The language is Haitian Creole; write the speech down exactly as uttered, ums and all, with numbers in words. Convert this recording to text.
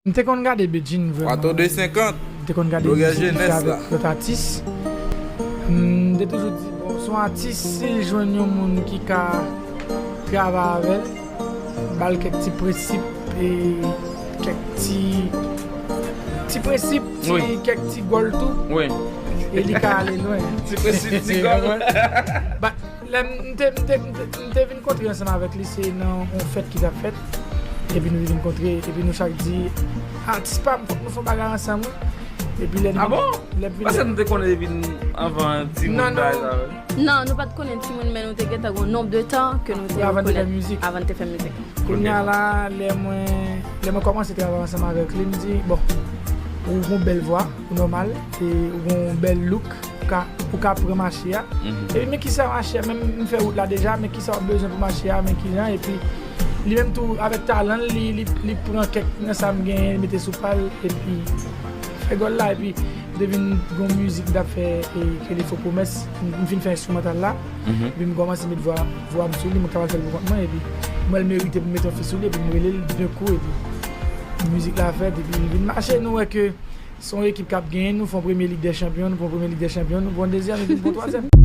M te konn gade Bedjine vrèman. Wato de senkant. M te konn gade Blogè mizik li fè jenès avèk la. Lòt atis. M te toujou di, bon, se yon atis, si l jwenn yon moun ki ka travay avè l, ba l kèk ti prensip e kèk ti ti prensip, ti Wi. Kèk ti gòl tou, Wi. e li ka ale lwen. Ti prensip ti gòl. Ba, lè m te, m te, m te, m te vin kontre ansanm avèk li, se nan yon fèt ki t ap fèt. Epi nou vin kontre, epi nou chak di, atis pa m, fòk nou fè yon bagay ansanm, wi. Epi lè Ah bon? Lè m vin Paske nou te konnen depi anvan ti Non, moun bagay non. sa, wi. Non, nou pa t konnen timoun, men nou te gentan gen yon nonb de tan ke nou te Avan te fè rekonèt mizik. Avan te fè mizik. Kounye a la, lè mwen lè mwen kòmanse travay ansanm avèk li, m di, bon, ou gen yon bèl vwa, ou nòmal, e ou gen yon bèl look, ou ka, ou ka pran mache a. Epi men kisa mache a, menm m fè wout la deja, men kisa w ap bezwen pou mache a, men kijan, epi li menm tou avèk talan l, li, li, li pran kèk nan sa m genyen, li mete sou pa l, epi fè gòl la, epi m te vin gen yon mizik m t ap fè e, ke li fo pwomès, m m fin fè enstrimantal la, epi m kòmanse met vwa vwa m sou li, mwen t ap al fè l pou kont mwen, epi m wè l merite pou m mete yon fi sou li, epi m rele l de kou, epi mizik la fèt, epi li vin mache, nou wè ke se yon ekip k ap genyen, nou fè yon premye Lig dè Chanpyon, nou fè yon premye Lig dè Chanpyon, nou fè yon dezyèm, epi nou fè yon twazyèm.